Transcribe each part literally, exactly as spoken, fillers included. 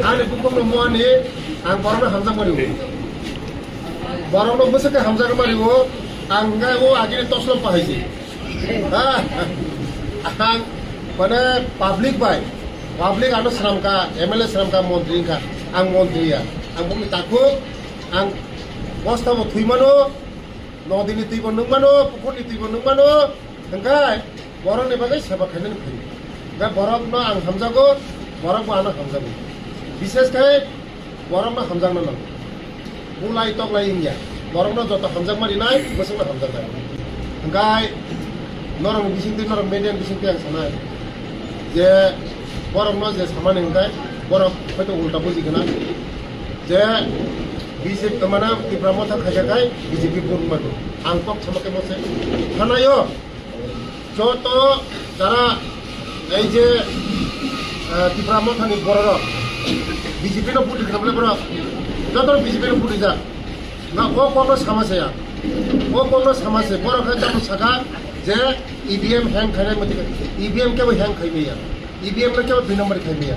Ani bukhukno muani ang borokno hamjak mani. Borokno bwswk khe hamjak mani o ang ngai o agini toslom pahaisi. Ha? Ang mane public bai, public ano swnamkha, M L A swnamkha, montri wngkha, ang montri ya. Ang bukni takhuk, ang bosta bo thwi mano, nodini twi bo nung mano, pukhurni twi bo nung mano, hwnkhe borokni bagwi seba khainani phai. Hwnkhe borokno ang hamjago, borokbo ano hamjago. Bishesh khe borokno hamjakna nango. Bulai toklai wngya. Borokno joto hamjakma rinai, bwswkno hamjaknai. Hwnkhe norokni bisingtwi, norok media ni bisingtwi ang sanai je borokno je samani hwnkhe borok hoito ulta buji gwnang je B J P mane Tipra Motha khaikha khai B J P vote mano. Ang kok sama khe mose thanaio. Joto jara ei je, eh, Tipra Mothani bororok B J P no vote rikha bole borok joto B J P no vote rijak. Na o kokno sama se ya. O kokno sama se borok hai tamo saka je E V M hang khainai mati E V M kebo hang khaimaya. E V M no kebo dui number khaimaya.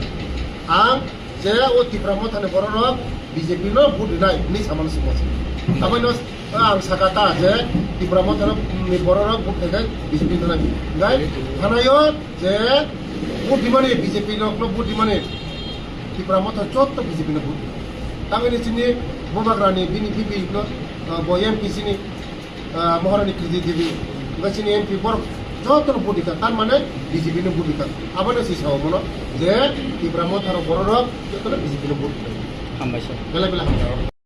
Ang je o Tipra Mothani bororok B J P no vote rinai hinwi samano simo se. Abono ang saka ta je Tipra Mothani bororok vote khaikhe B J P no nai. Gai thanayo je vote dimani B J P rokno vote dimani Tipra Motha jotto B J P no vote. Tamini chini Bubagrani bini P P no, ah, bo M P chini, ah, Maharani Kriti Devi, ba chini M P borok jotto no vote dikha, tar mane B J P no vote dikha. Abono si sao mono je Tipra Motha rok bororok jotto no B J P no vote dikha. Hambai sir. Bela bela hambai.